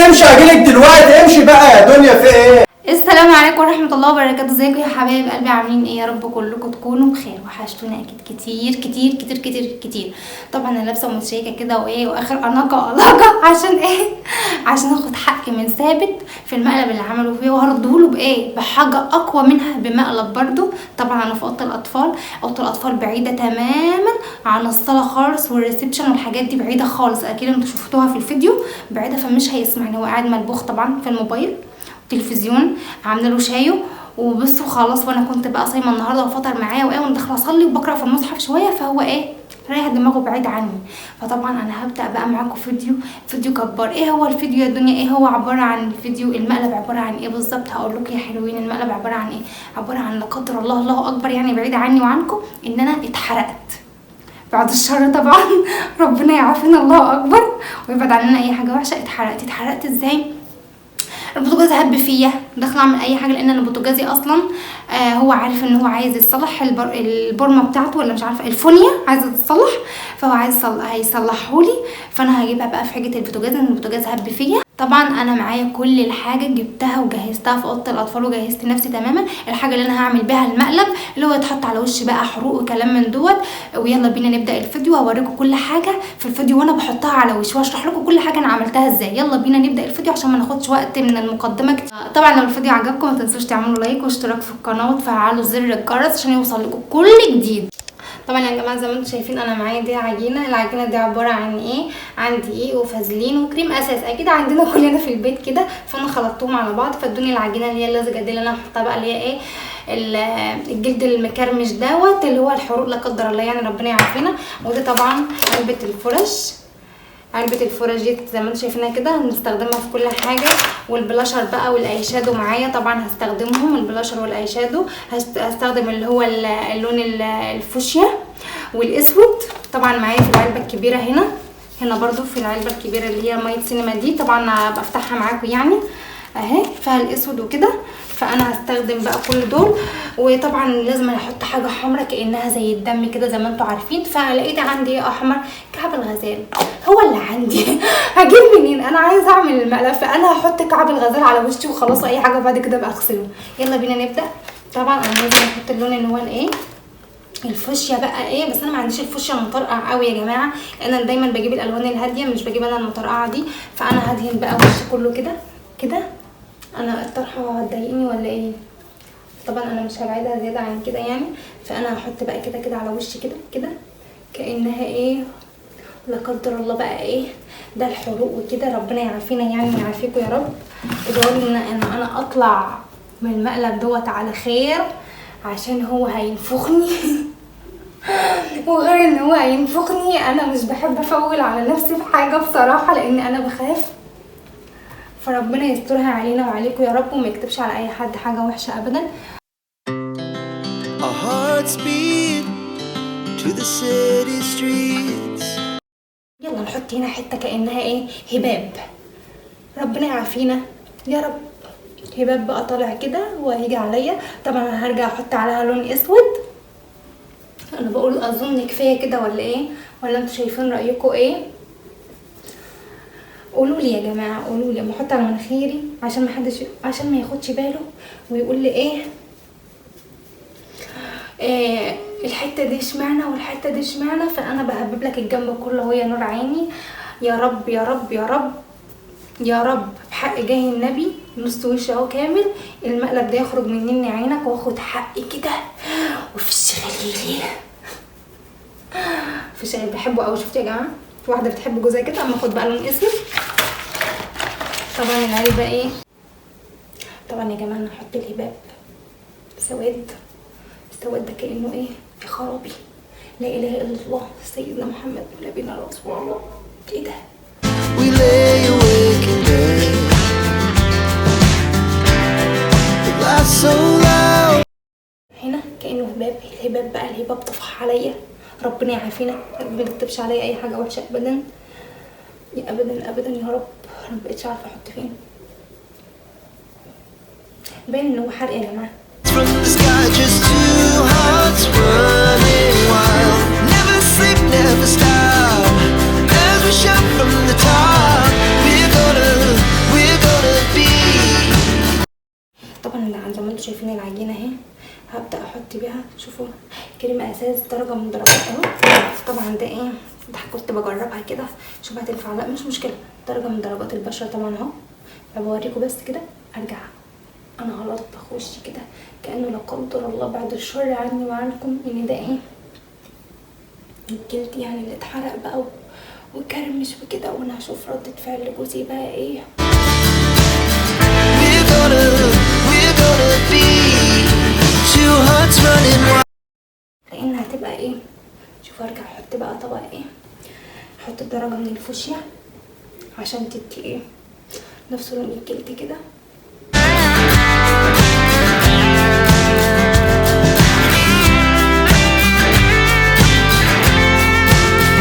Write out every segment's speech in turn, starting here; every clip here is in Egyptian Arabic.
امشي اجيلك دلوقتي، امشي بقى يا دنيا، في ايه؟ السلام عليكم ورحمة الله وبركاته. ازيكم يا حبايب قلبي؟ عاملين ايه؟ يا رب كلكم تكونوا بخير. وحشتوني اكيد كتير كتير كتير كتير كتير. طبعا انا لابسه ومتشيكه كده وايه واخر اناقة وعلاقة عشان ايه؟ عشان اخد حقي من ثابت في المقلب اللي عمله فيه، وهرده له بايه؟ بحاجة اقوى منها، بمقلب برده. طبعا انا في اوضة الاطفال، اوضة الاطفال بعيدة تماما عن الصاله خالص، وال reception والحاجات دي بعيدة خالص، اكيد انتوا شفتوها في الفيديو بعيدة، فمش هيسمعني. هو قاعد ملبوخ طبعا في الموبايل، تلفزيون، عامله له شاي وبس وخلاص. وانا كنت بقى صايمه النهارده وفطر معايا وايه، وانا داخله اصلي وبقرا في المصحف شوية، فهو ايه رايح دماغه بعيد عني. فطبعا انا هبدا بقى معاكم فيديو جبار. ايه هو الفيديو يا دنيا؟ ايه هو عبارة عن الفيديو؟ المقلب عبارة عن ايه بالظبط؟ هقول لكم يا حلوين المقلب عبارة عن ايه. عبارة عن لا قدر الله، الله اكبر، يعني بعيد عني وعنكم، ان انا اتحرقت بعد الشر طبعا، ربنا يعافينا، الله اكبر، ويبعد عننا اي حاجة وحشة. اتحرقت. اتحرقت ازاي؟ البوتاجاز هب فيا، داخله اعمل اي حاجة، لان انا بوتاجازي اصلا هو عارف ان هو عايز يصلح البرمة بتاعته، ولا مش عارفه الفونيا عايزه تتصلح، فهو عايز هيصلحهولي، فانا هجيبها بقى في حاجة البوتاجاز، ان البوتاجاز هب فيا. طبعا انا معايا كل الحاجة جبتها وجهزتها في اوضة الاطفال، وجهزت نفسي تماما. الحاجة اللي انا هعمل بيها المقلب اللي هو يتحط على وش بقى حروق وكلام من دوت. ويلا بينا نبدا الفيديو، وهوريكم كل حاجة في الفيديو وانا بحطها على وشي، واشرح لكم كل حاجة انا عملتها ازاي. يلا بينا نبدا الفيديو عشان ما ناخدش وقت من المقدمة كتير. طبعا لو الفيديو عجبكم ما تنسوش تعملوا like واشتراك في القناة وتفعلوا زر الجرس عشان يوصل لكم كل جديد. طبعا يا جماعة زي ما انتم شايفين انا معايا دي عجينه. العجينة دي عبارة عن ايه؟ عن دقيق وفازلين وكريم اساس، اكيد عندنا كلنا في البيت كده، فانا خلطتهم على بعض فادوني العجينة اللي هي اللزجه دي اللي انا هحطها بقى، اللي هي ايه الجلد المكرمش دوت اللي هو الحروق لا قدر الله، يعني ربنا يعافينا. ودي طبعا علبة الفرش، علبة الفرش دي زي ما انتم شايفينها كده هنستخدمها في كل حاجة. والبلاشر بقى وال eye shadow معايا طبعا هستخدمهم، ال blusher وال eye shadow. هستخدم اللي هو اللون الفوشيا والاسود طبعا معايا في العلبة الكبيرة هنا، هنا برضو في العلبة الكبيرة اللي هي مية سينما دي، طبعا بفتحها معاكم يعني اهي، فيها الاسود وكده. فانا هستخدم بقى كل دول، وطبعا لازم احط حاجة حمراء كانها زي الدم كده زي ما انتم عارفين. فلقيت عندي احمر كعب الغزال هو اللي عندي، هجيب منين؟ انا عايزه اعمل المقلب، فانا هحط كعب الغزال على وشي وخلاص، اي حاجة بعد كده بقى اغسله. يلا بينا نبدا. طبعا انا لازم احط اللون اللي هو الايه الفوشيا بقى ايه، بس انا ما عنديش الفوشيا المطرقع قوي يا جماعة، لان انا دايما بجيب الالوان الهادية، مش بجيب انا المطرقعه دي. فانا هدهن بقى وشي كله كده كده. انا الطرحة هتضايقني ولا ايه؟ طبعا انا مش هبعدها زيادة عن كده يعني، فانا هحط بقى كده كده على وشي كده كده كانها ايه لا قدر الله بقى ايه ده الحروق وكده، ربنا يعافينا يعني ويعافيكم يا رب. ادعوا لي ان انا اطلع من المقلب دوت على خير، عشان هو هينفخني وغير ان هو هينفخني انا مش بحب افول على نفسي في حاجة بصراحة، لان انا بخاف. فربنا يسترها علينا وعليكم يا رب، وما يكتبش على اي حد حاجة وحشة ابدا. Our hearts beat to the city streets. يلا نحط هنا حتة كانها ايه هباب، ربنا يعافينا يا رب. هباب بقى طالع كده وهيجي عليا. طبعا انا هرجع احط عليها لون اسود. انا بقول اظن كفاية كده ولا ايه؟ ولا انتوا شايفين رايكم ايه؟ قولوا لي يا جماعة، قولوا لي. اما احط على مناخيري عشان ما حدش، عشان ما ياخدش باله ويقول لي ايه، إيه الحتة دي اشمعنى والحتة دي اشمعنى. فانا بهبب لك الجنب كله اهو يا نور عيني. يا رب يا رب يا رب يا رب بحق جاه النبي، نص وشي اهو كامل، المقلب ده يخرج من نني عينك واخد حقي كده. وفي غليلي في شغل بحبه قوي. شفتوا يا جماعة في واحدة بتحب جوزها كده. اما اخد بقى لون اسود طبعا العلبة ايه. طبعا يا جماعة انا هحط الهباب سواد، السواد ده كانه ايه يا خرابي، لا اله الا الله سيدنا محمد ونبينا رسول الله. ايه ده؟ We lay awake in bed. We laugh so loud. هنا كانه هباب، الهباب بقى الهباب طفح عليا. ربنا يعافينا، ربنا ما يكتبش عليا اي حاجة وحشة ابدا يا ابدا ابدا يا رب. انا مبقتش عارفه احط فين، باين ان هو حرق يا جماعة. From the sky, just two hearts running wild. Never sleep, never stop. As we shout from the top, we're gonna, we're طبعا زي ما انتم شايفين العجينة اهي، هبدا احط بيها. شوفوا كريم اساس درجه من درجات اهو. طبعا ده ايه، ده كنت بجربها كده شوف هتنفع لا، مش مشكلة، درجه من درجات البشرة طبعا اهو. فبوريكم بس كده ارجع انا هلطخ وشي كده كانه لا قدر الله بعد الشر عني وعنكم ان ده ايه الجلد يعني اللي اتحرق بقى وكرمش وكده. وانا هشوف ردة فعل جوزي بقى ايه. We're gonna be two hearts running wild. لان هتبقى ايه. شوف ارجع احط بقى طبق ايه، احط درجة من الفوشيا عشان تدي ايه نفس لون الجلد كده.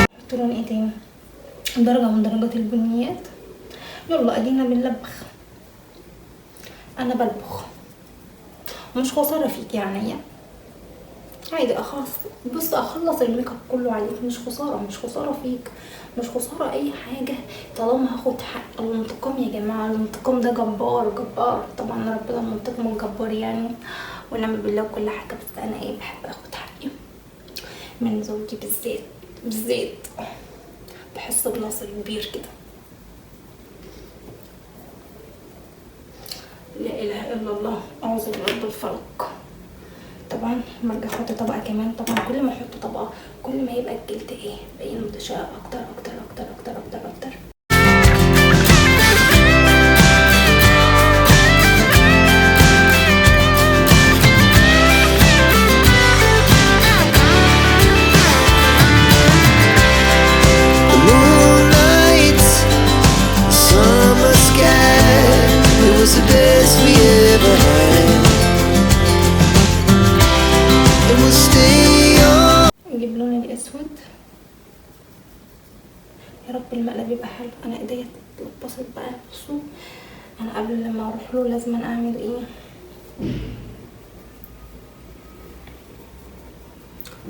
احط لون ايه تاني، درجة من درجات البنيات. يلا ادينا بنلبخ، انا بلبخ مش خسارة فيك يعني، عادي اخلص. بص اخلص الميك اب كله عليك، مش خسارة، مش خسارة فيك، مش خسارة اي حاجة طالما هاخد حق الانتقام يا جماعة. الانتقام ده جبار جبار، طبعا ربنا المنتقم الجبار يعني، ونعم بالله وكل حاجة. بس انا ايه بحب اخد حقي من زوجي بالذات بالذات، بحس بنصر كبير كده. لا اله الا الله، اعوذ برب الفلق. طبعا لما ارجع احط طبقه كمان، طبعا كل ما احط طبقه كل ما يبقى الجلد ايه باين متشقق اكتر اكتر اكتر اكتر اكتر اكتر. The moonlight, summer sky, it was the best we ever had. And we'll stay on. اجيب لون الاسود. يا رب المقلب يبقى حلو. انا ايديا اتلبست بقى. بصوا انا قبل لما اروح له لازم اعمل ايه.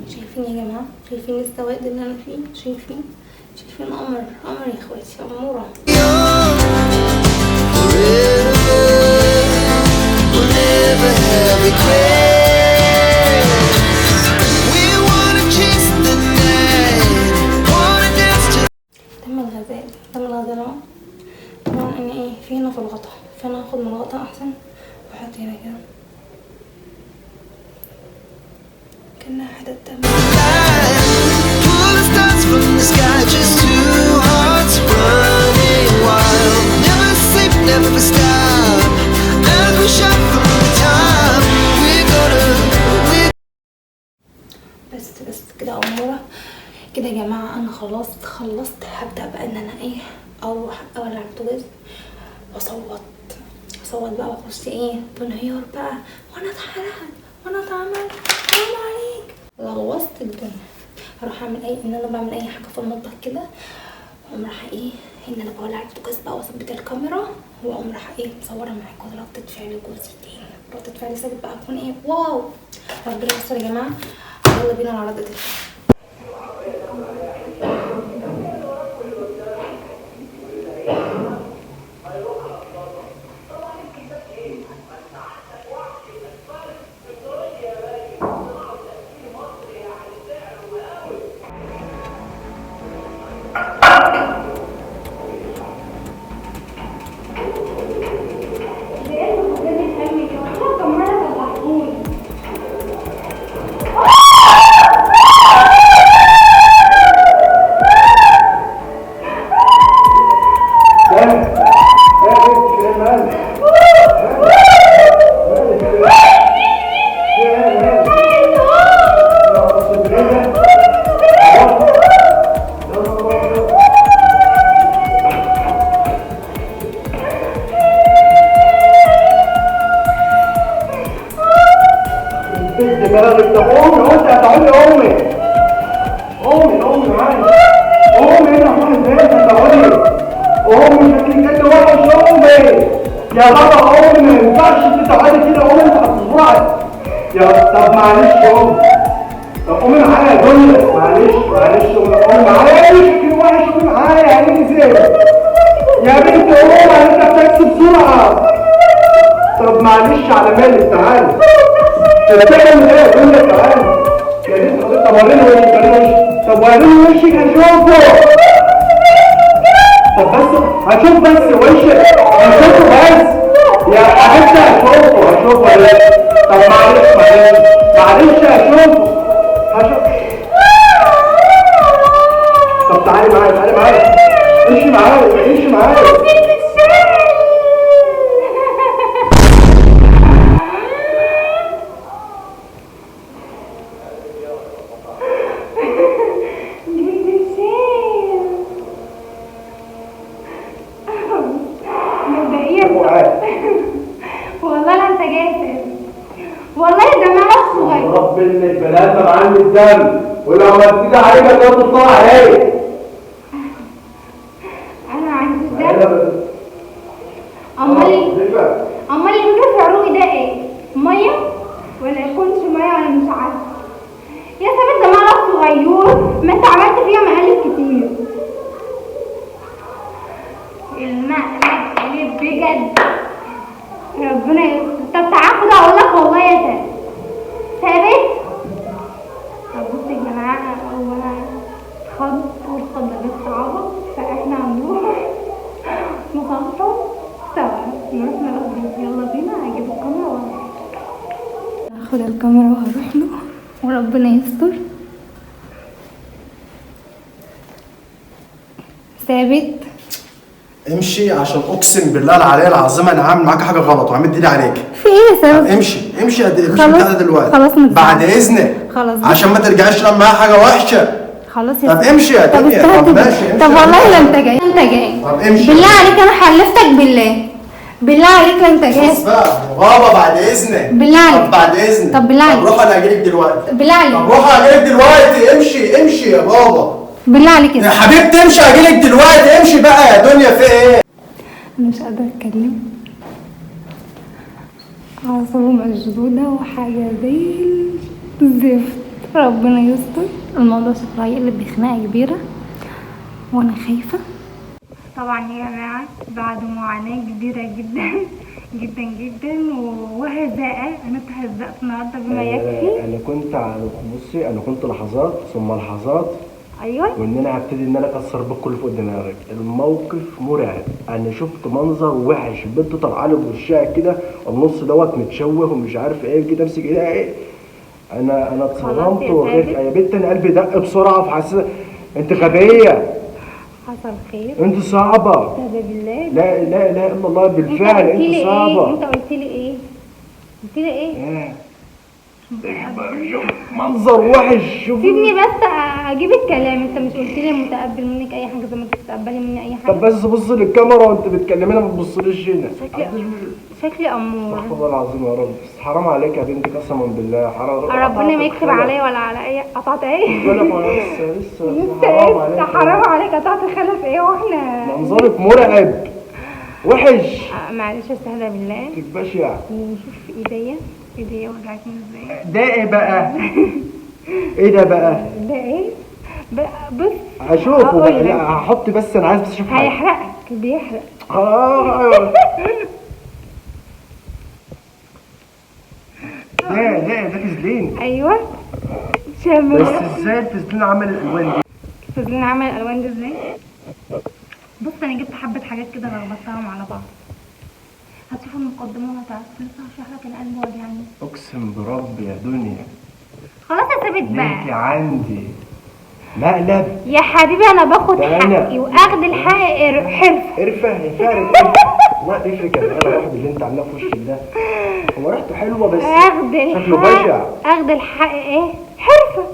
شايفين يا جماعة، شايفين السواد اللي انا فيه، شايفين شايفين قمر قمر يا اخواتي، اموره. Forever, we'll never have regrets. We wanna chase the night, wanna dance to دم الغزال، دم الغزال اهو. طبعا انا ايه في هنا في الغطا، فانا هاخد من الغطا احسن واحط هنا كده كأنها حتة دم. light. Pull the stars from the sky, just two hearts running wild. Never sleep, never stop. As we shout from the top, we're gonna, we're بس بس كده اموره كده يا جماعة. انا خلاص خلصت. هبدا بقى ان انا ايه اروح اولع البوتاجاز واصوت اصوت بقى واخش ايه بانهيار بقى، وانا اتحرقت وانا اتعملت حرام عليك، لغوصت الدنيا. هروح اعمل اي ان انا بعمل اي حاجة في المطبخ كده، واقوم رايحة ايه ان انا بولع البوتاجاز بقى واثبت الكاميرا، واقوم رايحة ايه مصوره معاكم ردة فعل جوزي تاني. ردة فعل ثابت بقى تكون ايه wow. ربنا يستر يا جماعة. يلا بينا على ردة الفعل. طب قومي، انت هتقعدي، قومي قومي قومي معايا، قومي هنا هتروحي فين؟ هتقعدي، قومي شكلك كده وحش، قومي يا بابا قومي، ما ينفعش انت تقعدي كده، قومي انت هتصبعي يا طب معلش قومي، طب قومي معايا يا دنيا، معلش معلش قومي قومي معايا، شكلك وحش، قومي معايا يا عيني زين يا بنت، قومي انت بتاكسي بسرعة. طب معلش على مالك، تعالي. بتعمل ايه يا دنيا؟ تعالي يا بنت حضرتك. طب وريني وشك، وريني وشك. طب وريني وشك هشوفه. طب بس هشوف بس وشك، هشوفه بس يا حبيبتي، هشوفه هشوفه. طب معلش معلش معلش هشوفه هشوفه. طب تعالي معايا، تعالي معايا، امشي معايا، امشي معايا. والله لا انت جاسر، والله ده ملعب صغير. رب انك بني ادم عندي الدم، ولو مديت عليك هتقعد تطلع عليا. انا ما عنديش دم. امال امال اللي بيجري في عروقي ده ايه؟ مية ولا يكونش مية ولا مش عارفه. يا ثابت ده ملعب صغير، ما انت عملت فيها مقالب كتير. المقلب قلب بجد، ربنا يستر. طب تعال خد اقول لك والله يا ثابت. ثابت طب بصوا يا جماعة، هو انا اتخض والخضه دي صعبة، فاحنا هنروح نخلصه سوا، نروح نربيه. يلا بينا، هجيب الكاميرا واروح. هاخد الكاميرا وهروح له وربنا يستر. ثابت امشي، عشان اقسم بالله العلي العظيم انا عامل معاك حاجة غلط وعامل ديلي عليك. في ايه يا ثابت؟ امشي امشي امشي من دلوقتي. خلاص بعد اذنك، خلاص عشان ما ترجعيش لما معايا حاجة وحشة. خلاص يا طب امشي يا دنيا. طب ماشي امشي. طب والله لا انت جاي، انت جاي. طب امشي بالله عليك، انا حلفتك بالله، بالله عليك لا انت جاي. بص بقى يا بابا بعد اذنك، بالله عليك. طب بعد اذنك. طب بالله عليك. طب روح انا هجيلك دلوقتي. بالله عليك. طب روح انا هجيلك دلوقتي. امشي امشي يا بابا. بالله عليك يا حبيبتي امشي، هجيلك دلوقتي. امشي بقى يا دنيا، في ايه؟ انا مش قادرة اتكلم، اعصابه مشدودة وحاجه زي الزفت. ربنا يستر. الموضوع شكله هيقلب بخناقه كبيرة وانا خايفة. طبعا يا جماعة بعد معاناة كبيرة جدا جدا جدا وهزاءه، انا اتهزقت النهارده بما يكفي. انا كنت على بصي، انا كنت لحظات ثم لحظات، ايوه، وان انا هبتدي ان انا اكسر بيك كله فوق دماغك. الموقف مرعب، انا شفت منظر وحش، البنت طالعه لي بوشها كده النص دوت متشوه ومش عارف ايه كده، امسك ايديها ايه. انا اتصدمت وخفت يا بنت، انا قلبي دق بسرعة، فحسيت انت غبية. حصل خير، انت صعبة. بالله لا لا اله الا الله، بالفعل انت صعبة. انت قلت لي ايه؟ قلت لي ايه؟ منظر وحش. شوف سيبني بس اجيب الكلام. انت مش قلت لي متقبل منك اي حاجة زي ما انت بتتقبلي مني اي حاجة؟ طب بس بص للكاميرا وانت بتكلمينا، ما تبصليش هنا. شكلي امور. استغفر الله العظيم يا رب. بس حرام عليك يا بنتي قسما بالله، حرام. ربنا ما يكتب عليا ولا على اي. قطعت ايه؟ لسه لسه حرام عليك، حرام عليك. قطعت خلف ايه واحنا منظرك مرعب وحش. معلش استهدى بالله، بشع. وشوف ايديا، ايديا وجعتني ازاي. ده ايه بقى؟ ايه ده بقى؟ ده ايه؟ بص هشوفه بقى. لا هحط بس، انا عايز بس اشوف حاجة. هيحرقك، بيحرق. ايوه. ده ده فازلين. ايوه شامل. بس ازاي الفازلين عمل الالوان دي؟ الفازلين عمل الالوان دي ازاي؟ بص انا جبت حبه حاجات كده لخبطتهم على بعض، هتشوفوا المقدمة وهتعرفوا. لسه هشرح لك القلب وجعني. اقسم برب يا دنيا. خلاص يا ثابت بقى، انت عندي مقلب يا حبيبي. انا باخد حقي واخد الحق حرفه. قرفه يا فارس، قرفه. لا قرفه كان انا واحد اللي انت عاملاه في وشك ده، هو ريحته حلوة بس شكله بشع. اخد الحق ايه؟ حرفه.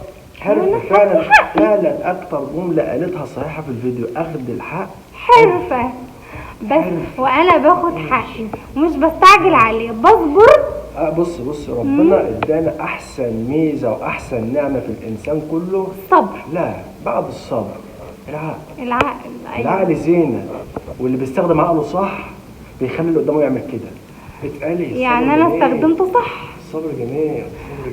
حرفه فعلا فعلا. اكتر جملة قالتها صحيحه في الفيديو، اخد الحق حرفه. بس وانا باخد حقي ومش بستعجل عليه، بصبر. بص بص، ربنا ادانا احسن ميزة واحسن نعمه في الانسان كله، الصبر. لا بعد الصبر العقل. العقل، أيوة. العقل زينة، واللي بيستخدم عقله صح بيخلي اللي قدامه يعمل كده. اتقالي يعني انا استخدمته صح. الصبر جميل.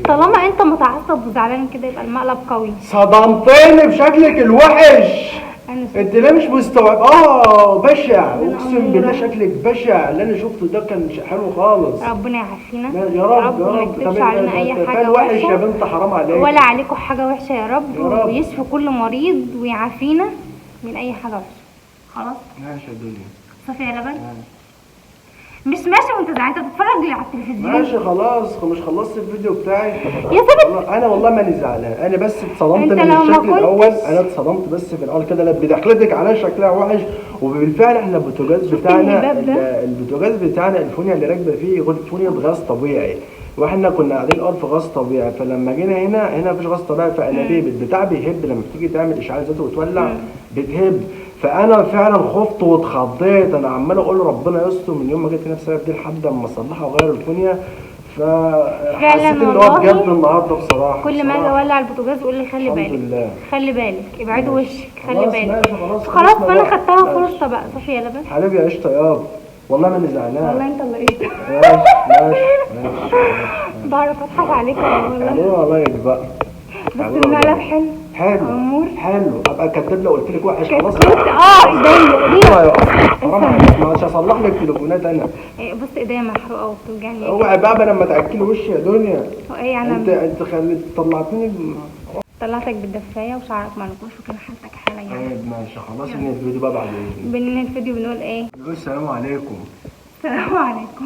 طالما انت متعصب وزعلان كده يبقى المقلب قوي. صدمتني بشكلك الوحش. انا انت ليه مش مستوعب؟ بشع، اقسم بالله شكلك بشع. اللي انا شفته ده كان حلو خالص. ربنا يعافينا يا رب يا وما رب. يكتبش علينا اي حاجة وحش يا وحشة بنت، حرام عليك. ولا عليكم حاجة وحشة يا رب، يا رب. ويشفي كل مريض ويعافينا من اي حاجة وحشة. خلاص ماشي يا دنيا. صافي يا لبن. مش ماشي وانت زعلان، انت بتتفرج ليه على التلفزيون؟ ماشي خلاص، مش خلصت الفيديو بتاعي يا ثابت. انا والله ماني زعلان، انا بس اتصدمت انت من لو ما الشكل كنتش- الاول. انا اتصدمت بس في الاول كده، لا بدخلتك عليا شكلها وحش. وبالفعل احنا البوتاجاز بتاعنا الهباب ده؟ البوتاجاز بتاعنا الفونيا اللي راكبه فيه فونيا غاز طبيعي، واحنا كنا قاعدين الاول في غاز طبيعي، فلما جينا هنا مفيش غاز طبيعي، فانابيب البتاع بيهب لما بتيجي تعمل اشعال ذاتي وتولع بتهب. فانا فعلا خفت واتخضيت. انا عمال اقول ربنا يستر من يوم ما جيت هنا بسبب دي لحد اما اصلحها واغير الفونيا. فحسيت ان هو والله بجد النهارده بصراحة كل ما اجي بصراحة. اولع البوتاجاز يقول لي خلي الحمد بالك، لله. خلي بالك، ابعدي وشك، خلي خلاص بالك. ماشي خلاص، خلاص خلصنا فانا بقى. خدتها ماشي. فرصة بقى. صافي يا لبن حبيبي يا قشطه يابا، والله ماني زعلان. والله انت اللي قشطه. ماشي ماشي ماشي. بعرف اضحك عليك والله. حلو والله بقى. بس المقلب حلو. حلو امور. حلو. ابقى كداب لو قلت لك وحش. خلاص كنت ايديا ايوه حرام عليك، مش هصلح لك تليفونات انا. إيه، بص ايديا محروقة وبتوجعني. اوعي بقى لما تاكلي وشي يا دنيا. ايه انت انا انت خليت طلعتني طلعتك بالدفايه وشعرك منكوش وكان حالتك حاله يعني. طيب ماشي خلاص، ننهي الفيديو بقى بعد اذنك. بننهي الفيديو بنقول ايه؟ بنقول السلام عليكم. السلام عليكم.